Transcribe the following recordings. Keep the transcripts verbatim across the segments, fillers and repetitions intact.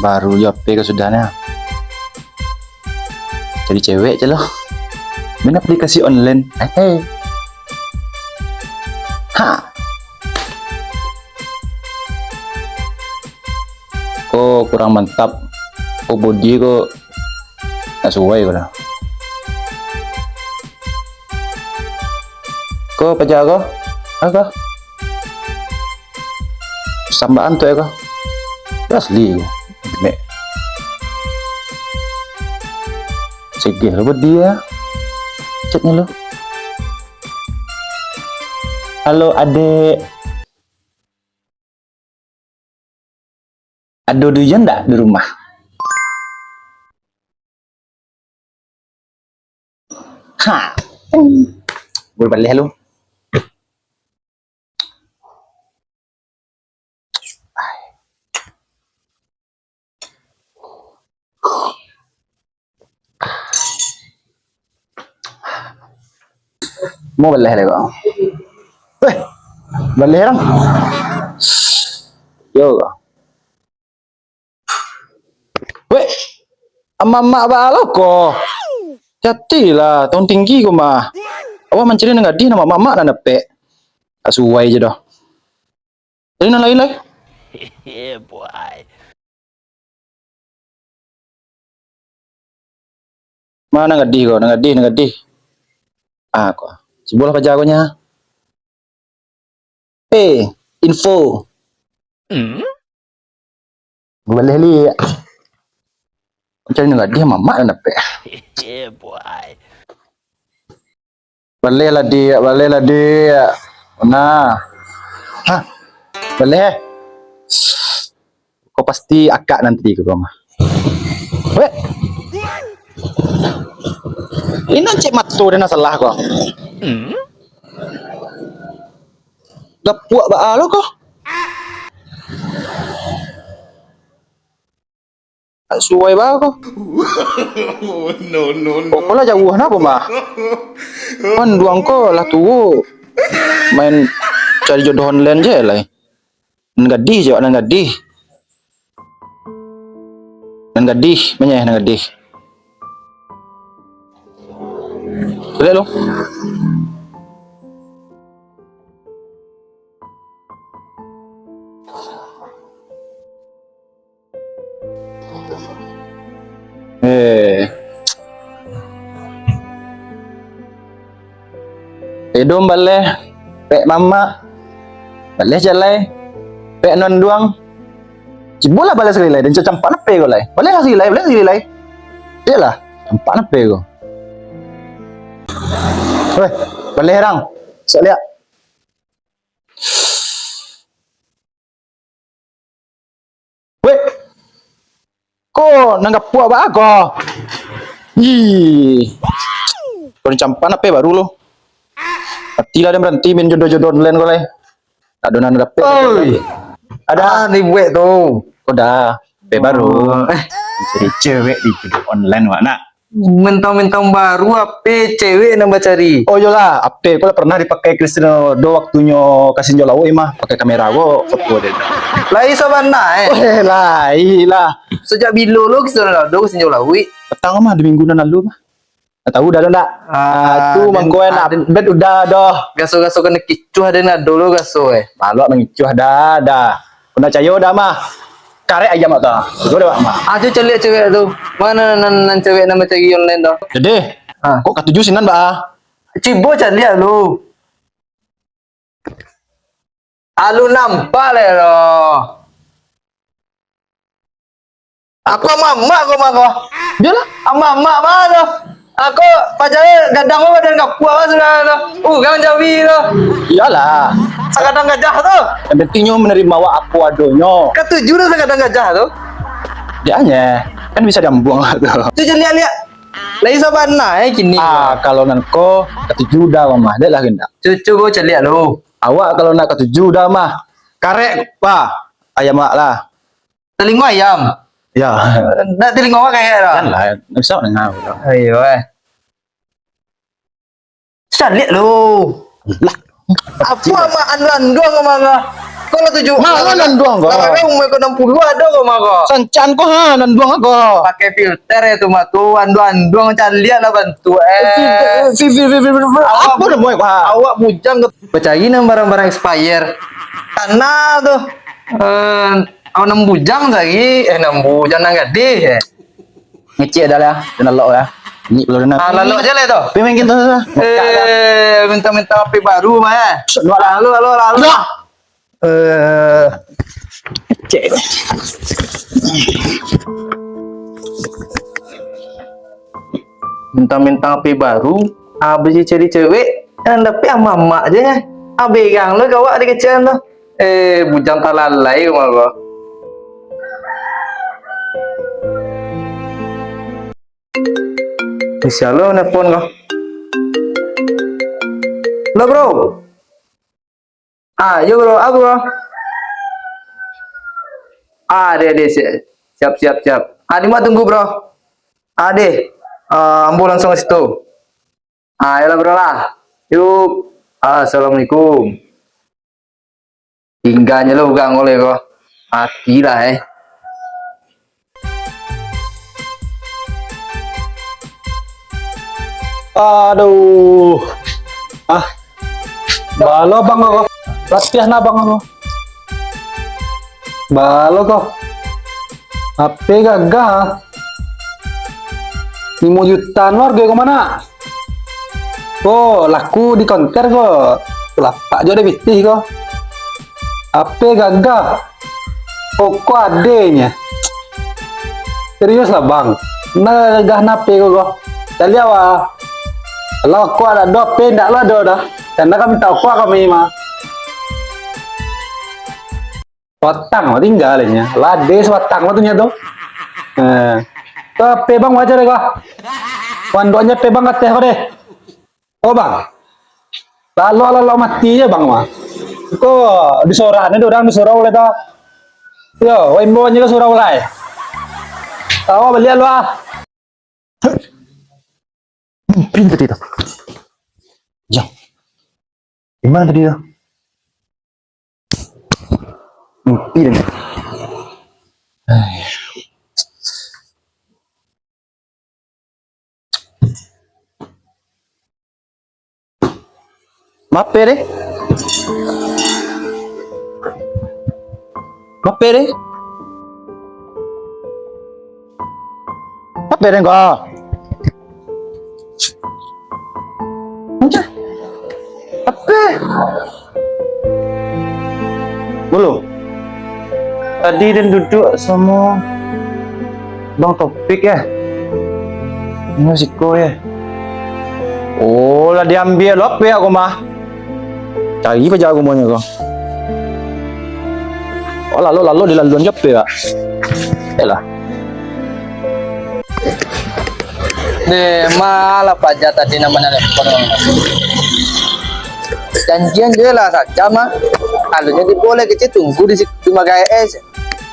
Baru jo H P ko sudah nah. Cari cewek je lah. Main aplikasi online. Hehe. Ha. Ko kurang mantap. Ko body ko tak suai ko dah. Ko paja ko? Aka? Sambaan tu ya ko? Asli ko. Nek. Segeh lo body ya. Chatnya lo. Halo, adek. Ado Duyan ndak di rumah? Ha. Baru baleh lu. Mau baleh deh, Bang. Weh, baleh, Bang. Yo, Bang. Weh, mamak baa lo ko. Hati-hatilah, tong tinggi ko mah. Awak mancari nan gadih, nan mamak-mamak nan dapek. Tak suai je doh. Jadi nan lain lai. Yeah, boy. Ma nan gadih ko, nan gadih, nan gadih. Ah, ko. Sibulah paja ko nya. Eh, info. Hmm? Baleh liak. Cari nan gadih mamak nan dapek. Yeah, boy. Baleh lah, Diak, baleh lah, Diak. Nah. Hah? Baleh, eh? Kau pasti akak nanti ke kau mah. Weh. Ino cek mato den nan salah kau. Hmm? Gapuak baa lo kau. Tak suai baa ko. No, no, no. Kok lah jauah na ko mah? Manduang ko lah tuo. Main cari jodoh online je lai. Nan gadih je, nan gadih. Nan gadih, manyeh nan gadih. Lihat lo. Eh. Idung baleh, pek mamak, baleh jalai, pek nonduang. Cibolah baleh sakali lai, dan campak nape ko lai. Baleh sakali lai, baleh sakali lai. Iyolah, campak nape ko. Weh, baleh rang. Sok liak. Weh! Ko nan gapuak baa ko? Ih. Ko dicampan ape baru lo? Matilah den baranti main jodoh-jodoh online ko lai. Ado nan dapek. Oi. Ado. Ah, ni buek tu. Ko dah. Ape baru? Oh. Cari cewek di jodoh online wak nak. Mentang-mentang baru, ape cewek nan bacari? Oh, iyolah, ape ko lah pernah dipakai Cristiano Ronaldo waktunyo ka Sinjau Lauik mah, pakai kamera ko foto den. Lai sabana, eh? Weh, lai lah. Sajak bilo lo Cristiano Ronaldo ka Sinjau Lauik? Patang mah, di minggu nan lalu mah. Ndak tahu dah lo ndak? Ah, tu den mangko eh, nak aden bet udah doh. Gaso-gaso kena kicuah den ado lo gaso, eh. Malok mangicuah dah, dah. Kena cayo dah mah. Karek ayam tu. Sudah dah mah. Ajo caliak cewek tu. Mano nan, nan cewek nan bacari online tu? Jadi, ha, kok katuju sinan, Bah? Cibo caliak lu. Alun nampak lai lo. Aku amak-amak ko mah ko. Bialah. Amak-amak mah tu. Aku paja gadang ko badan kapuak mah sudah tu. Urang jawi tu. Iyalah. Sagadang gajah tu. Yang penting nyo menerima awak apo adonyo. Katuju tu sagadang gajah tu. Dianyo kan bisa diambuang lah tu. Tu caliak-liak. Lai sabana eh kini. Ah, kalau nan ko katuju dah mah, dek lah kendak. Cucu ko caliak lu. Awak kalau nak katuju dah mah, karek, bah, ayam awak lah. Telingo ayam. Ya. Nak telingo awak karek lah. Janganlah, bisa dengar. Ayo eh. Caliak lu. Lah. Apo amak anu landuang ko mah ko? Ko lah tujuah. Mano nanduang ko? Lah, kan umua ko anam puluah ado ko mah ko. Sancan ko ha, nanduang ko. Pakai filter yo tu mah tu, anduang-anduang caliak lah bantuak, eh. Fi-, fi-, fi-, fi-, fi-, fi-, Awak apo bu-, namonyo ko ha? Awak bujang ko. Bacari nan barang-barang expire. Tanah tu. Eh, awak nan bujang tadi, eh, nan bujang nan gadih, eh. Ngecek dah lah, dah lalok lah. Ni kalau dah. Ah, lalok je lah tu. Pi main game tu, tu, tu. Eh, minta-minta H P baru mah, eh. Lalu, lalu, lalu. Dah. Eh, cek. Minta-minta H P baru, habis cari cewek, nan dapek amak-amak je, eh. Abih gang lo gawak di kecil tu. Eh, bujang talalai rumah ko. Sia lo nelpon ko. Lo, bro. Ah, yo, bro. Ah, bro. Ah, deh, deh, siap. Siap, siap, siap. Ah, di ma tunggu, bro? Ah, deh. Ah, ambo langsung ka situ. Ah, yolah, bro lah. Yuk. Ah, assalamualaikum. Tingganyo lo urang oleh ko. Mati lah, eh. Aduh. Ah. Balo abang ko. Latiah nah abang ko. Balo ko. H P gagah. Limo jutaan lo hargo ko mah. Ko laku di konter ko. Lapak juo dek pitih ko. H P gagah. Oko adenyo. Serius lah, Bang. Nah, gagah nah H P ko, ko. Caliak, wah. Kalau oko ado, H P ndak lah ado dah. Karena kami tau oko kami mah. Batang mah tingga lah nyo. Lades batang mah tu nyo tu. Eh. Tu H P Bang wajar deh, ko. Wanduaknyo H P Bang kateh ko deh. Oh, Bang. Lalok-lalok mati je, Bang, mah. Ko, disorah ni, urang disorah oleh ta. Yo, wah imbau je ka surau lai. Tawa baliak lu, ah. Mimpi tadi tu. Jang. Di mana tadi tu? Mimpi tadi. Ai. Mape deh? Mape deh? Mape deh kau? Macam? Ape? Bulu. Tadi den duduak samo Bang Topik, yo? Inyo siko, yo? Oh, lah diambiak lo H P ko mah. Cari paja gumonyo ko. Oh, lalu-lalu dilaluan jo H P, Pak. Elah. Deh, malah paja tadi nan manelpon. Janjian je lah sajam ah. Alunnyo tibo lai kecil tunggu di situ magaek eh.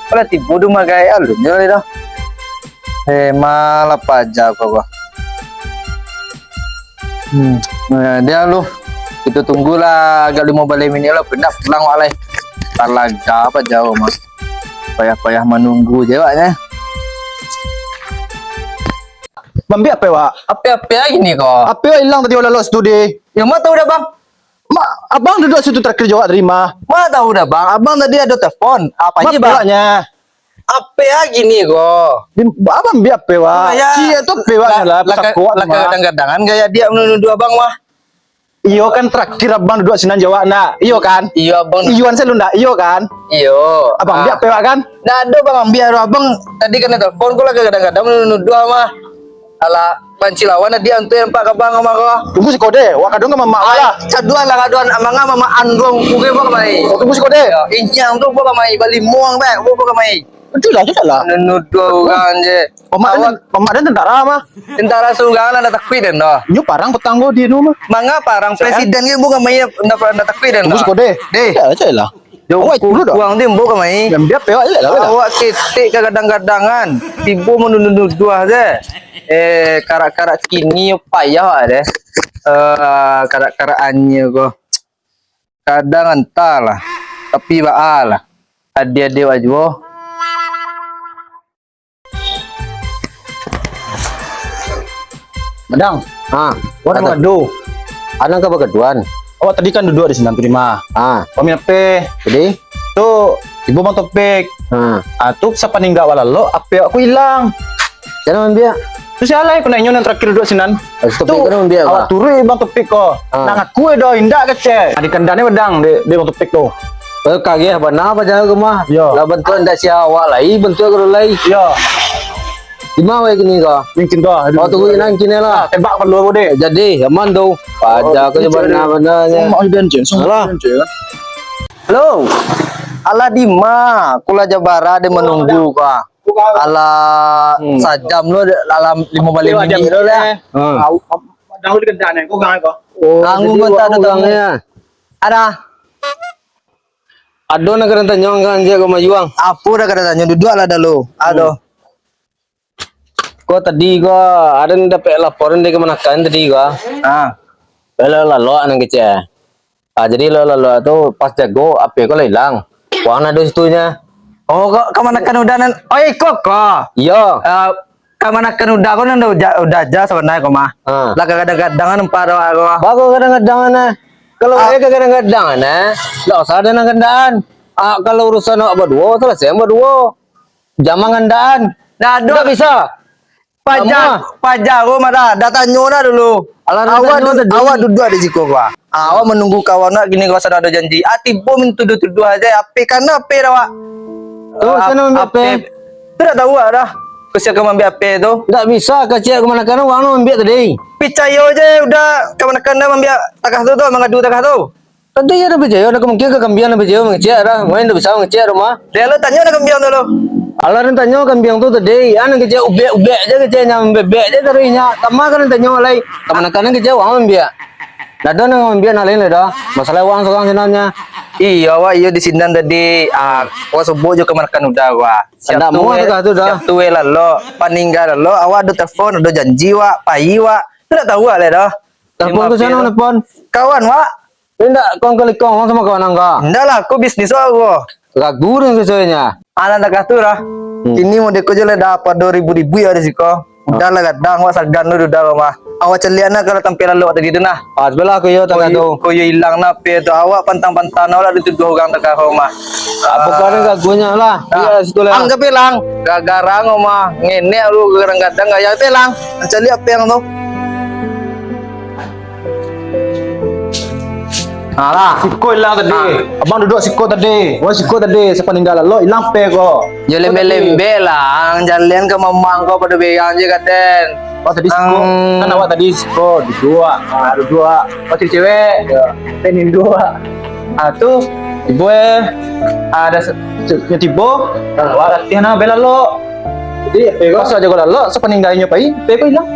Kalau tibo di magaek alunnyo lai dah. Eh, malah paja ko, ko. Hmm, nah, dia lu. Itu tunggulah agak limo baleh minit lah, pindah pulang wak lai. Talaga paja ko mah. Payah-payah manunggu je awaknyo. Mambiak H P wak? H P-H P lagi ni ko. H P wak ilang tadi wak lalok situ deh. Yo, ma tahu dah, Bang. Ma, abang duduak situ terakhir jo wak tadi mah. Ma tahu dah, Bang. Abang tadi ado telepon. Apo ji, Bang? H P lagi ni ko. Di, abang ambiak H P wak. Ciek tu H P wak lah, lah, lah, lah, kadang-kadangan gaya dia menuduh abang mah. Iyo kan terakhir abang duduak sinan jo wak ndak? Iyo kan? Iyo, abang. Iyo kan selalu ndak? Iyo kan? Iyo. Abang ambiak H P wak kan? Ndak ado bang ambiak, abang tadi kena telepon, ko lah kadang-kadang nuduh mah. Alah, banci lawan dia tu yang pak kabang mah ko. Tunggu siko deh, wak kadung ka mamak lah. Caduan lah kaduan, manga mamak anduang kuge mah kamai. Oh, tunggu siko deh. Yo, injang tu mah kamai, balimuang bae, mah kamai. Sudah, sudah lah. Nuduh urang je. Mamak den, mamak den tentara mah. Tentara surang lah, ndak takuik den doh. Nyo parang patang ko di anu mah. Manga parang presiden ge bukan main, ndak, ndak takuik den doh. Tunggu siko deh. Deh. Ya, cek lah. Yo, awak dulu doh. Uang tu bukan main. Yang dia pewak je lah. Awak ketek kadang-kadangan. Tibo menuduh-nuduh je. Eh, karak-karak kini payah deh. Eh, karak-karak anye ko. Kadang antahlah. Tapi baa lah, adiak-adiak wak juo. Madang. Ha, wak ado. Anan ka bagaduan. Awak tadi kan duduak di sinan tu, Dima. Ha. Kami ape? Jadi? Tu, tibo Bang Topik. Ha. Ah, tu sapaningga awak lalok, ape awak ko ilang. Siapa mambiak? Tu sia lai, ko nak inyo nan terakhir duduak sinan. Bang Topik tu kan mambiak, awak turuik Bang Topik ko. Ha. Nak ngaku doh, indak kecek. Nah, di kandang ni bedang, di, di Bang Topik tu. Eh, kageh bana paja ko mah. Yo. Lah bantuak ndak sia awak lai, bantuak ko lai. Yo. Di ma wai kini ko? Mungkin ko. Oh, tunggu inang kini lah. Ah, tembak perlu aku deh. Jadi, aman tu. Paja ko je bana-bana je. Alah. Halo. Alah, di ma? Ko lah jabara deh manunggu ko. Alah, sajam lo, alah limo baleh minit lo lah. Ha. Dang lu di kandang ni, ko gang ko. Oh, jadi mentah wak datang urang ya. Ada. Ado nak kena tanyo kan, Cik, ko Mayuang. Apo dah kena tanyo, duduak lah dulu. Ado. Ko tadi ko, ado nan dapek laporan dari kamanakan tadi ko. Ha. Lalok-lalok nan kecek. Ah, jadi lalok-lalok tu pas jago, ape ko lah ilang. Wang ado situ nyo. Oh, ko kamanakan Uda nan, oh, iko ko. Iyo. Eh, kamanakan Uda ko nan Uda, Uda ja sabananyo ko mah. Ha. Lah kagadang-gadangan nampak awak ko. Baa ko kagadang-gadangan, eh? Kalau eh kagadang-gadangan, eh, ndak usah ado nan gandaan. Ah, kalau urusan awak baduo, salasaian baduo. Jan mangandaan. Ndak ado. Ndak bisa. Paja, paja ko mah dah. Dah tanyo nah dulu. Alah, awak tanyo du-, tadi. Awak duduak di siko ko. Ah, awak manunggu kawan awak kini ko sadang ado janji. Ah, tibo mintuduah-tuduah aja. Ape kana ape dah awak? Tu, ah, siapa nan ambiak ape? Tu dak tahu awak dah. Ko sia ka mambiak ape tu? Ndak bisa, kecek kamanakan wang nan mambiak tadi. Picayo je Uda kamanakan dah mambiak takah tu, tu, mangadu takah tu. Tadi iyo dah picayo, ado kamungkinan ka kambiang dah picayo mangecek dah. Main dah bisa mangecek dah mah. Dah lo tanyo dah kambiang tu lo. Alah, nan tanyo kambiang tu tadi, ah, nan kecek ubek-ubek je keceknyo, bebek je taruihnyo. Tama ka nan tanyo lai. Kamanakan kecek wang mambiak. Dah ado nan mambiak nan lain lai dah. Masalah wang surang sinannyo. Iyo, awak iyo di sinan tadi. Ah, awak subuah jo kamanakan Uda awak. Siap tu, eh, takah tu dah. Siap tu, eh, lalok. Paningga lalok, awak ado telepon, ado janji wak, pai wak. Tu dak tahu wak lai dah. Telepon tu sia nan telepon? Kawan wak. Indak, kau kalikong samo kawan angka. Indak lah, ko bisnis wak ko. Ragu dengan sesuainya. Alah, takah tu lah. Hmm. Kini mode ko je lah dah pado ribu-ribu yo di siko. Uda lah gadang, wak sagan tu duduak mah. Awak caliak nah kalau tampil lalok tadi tu nah. Ah, sebelah ko yo takah tu. Ko yo ilang nah ape tu. Awak pantang-pantang awak lah dituduah urang takah ko mah. Ah, pokoknyo ragunyo lah. Nah, iyo, situ lah. Anggap ilang. Gara-gara ko mah. Ngenek lu kadang-kadang gaya ilang. Caliak ape yang tu. Nah, lah. Siko ilang tadi. Ah. Abang duduak siko tadi. Wah, siko tadi. Sapaningga lalok, ilang ape ko? Yo lembek-lembek lah. Ang jalehan ka mamang ko pado berang je katen. Oh, tadi siko. Ang. Kan awak tadi siko duduak. Ah, duduak. Oh, cewek-cewek. Yo. Tadi duduak. Ah, tu. Tibo, eh. Ah, dah se-, se-, nyo tibo. Ah. Awak latihan nah, bela lo. Jadi, ape ko? Pas aja ko lalok, sapaningga inyo pai, ape ko ilang.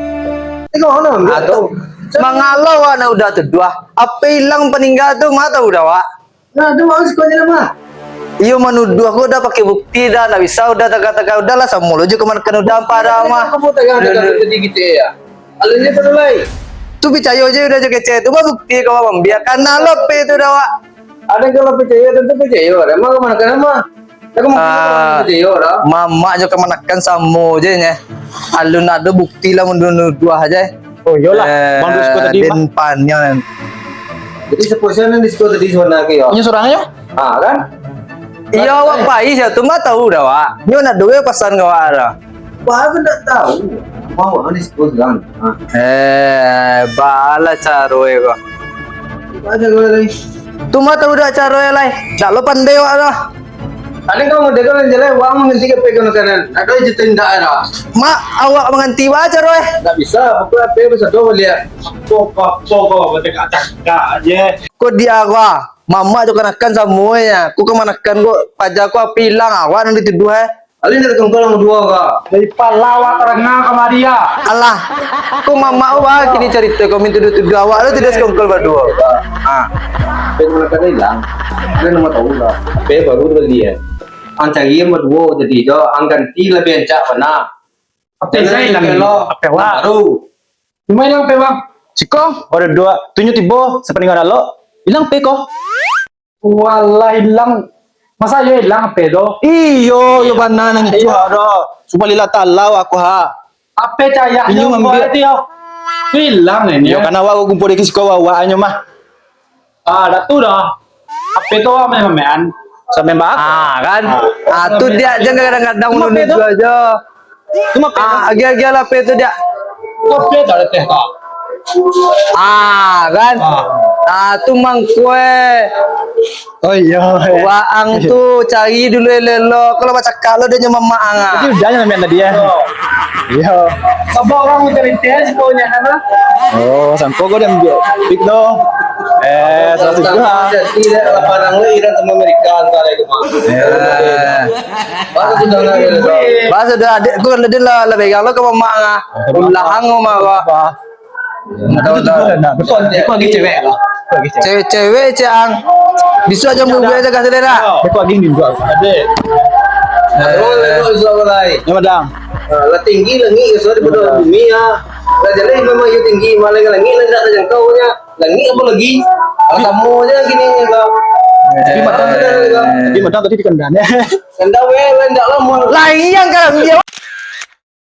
Tengok mano? Ah, tu. Mangalo awak nak Uda tuduah. Ape ilang paningga tu, ma tahu dah awak. Nah, tu bagus kau je lah, mah. Iyo manuduah ko dah pakai bukti dah, ndak bisa Uda takah-takah Uda lah, samo lo jo kamanakan Uda ampah dah, mah. Kamu takah-takah tadi gitu ya. Alun je tu lai. Tu picayo je Uda jo kecek tu, mah bukti kau mambiak. Kana lo ape tu dah, wak. Ado kalau picayo, tentu picayo. Emang kamanakan mah? Aku mungkin ah, picayo dah. Mamak jo kamanakan samo je nyo. Alun ado bukti lah manuduah-nuduah je. Oh, iyolah. Eh, Bang Dusko tadi, den Pak. Paniang. Jadi, siapo sia nan di siko tadi sabananyo, yo? Inyo surang, yo? Ah, kan? Iyo, awak pai sia tu, ma tahu dah, wak. Nyo nak duo pasan ka awak dah. Wak, aku ndak tahu. Mau, mau di siko surang. Ah. Eh, baa lah caro e ko. Baa caro e lai? Tu ma tahu dak caro e lai. Dak lo pandai wak dah. Ado kau model kau nan jaleh, wang mangganti ka pegang kanan. Ado je tindak dah. Mak, awak mangganti baa caro e? Ndak bisa, pokok ape basado baliak. Pokok, pokok, bategak-tegak je. Ko dia ko ah, mamak jo kanakan samo e. Ko kamanakan ko, paja ko api ilang, awak nan dituduah e. Alin dari tungkol yang duo ko. Dari pala awak taranga kamari ah. Alah, ko mamak ko baa kini carito ko mintuduah-tuduah awak tu tuduah sakongkol baduo. Ha. Ape kamanakan ilang? Ape namo tahu lah. Ape baru tu bali e. Ang cari yang baduo tadi tu, ang ganti labiah rancak bana. Ape ilang? Ape wak? Baru. Di ma ilang ape, Bang? Siko, baru duo. Tu nyo tibo, sapaningga lalok. Ilang ape ko? Walah, ilang. Masa iyo ilang H P tu? Iyo, yo bana nan itu. Iyo. Ado. Subhanallah taala aku ha. H P cayaknyo. Inyo ngambil. Buat itu yo. Ilang ini. Yo, karena awak kumpul di siko awaknyo mah. Ah, dak tu dah. H P tu awak main-main. Sambil bahas. Ah, kan? Ah, tu dia jangan kadang-kadang. Cuma H P tu. Aja. Cuma H P tu. Ah, agiah-agiah lah H P tu dia. H P tu ada teh tak? Ah, kan? Ah. Ah, tu mangko eh. Oh iyo. Waang tu cari dulu elok-elok. Kalau bacakak lo dia nyo mamak ang ah. Tapi udah nyo mamak tadi ya. Iyo. Sabab urang minta rintis, kau nyo hana. Oh, sangko kau dia ambil. Pik no. Eh, salah satu ha. Jadi dia lapan orang ni, Iran sama Amerika, antara itu mah. Eh. Baru sudah lah, gitu. Baru sudah, adik, kau lah dia lah, lah pegang lo ke mamak ah. Ulah ang mah kau. Tahu, tahu. Nah, betul, betul lagi cewek lah. Betul lagi cewek. Cewek-cewek, Cang. Bisuak jam dua belas jaga selera. Betul lagi ni juga. Ada. Eh. Ada, ada, ada, ada. Ya, madam. Ah, lah tinggi langik ka sudah daripada bumi, ah. Lah jaleh memang iyo tinggi, malah langik lah indak tajangkau nyo. Langik apo lagi? Lah samo aja gini ni, Bang. Tapi madam, tapi madam tadi dikandang, ya. Kandang, weh, weh, indak lah, mau. Lah, iya, kan, dia.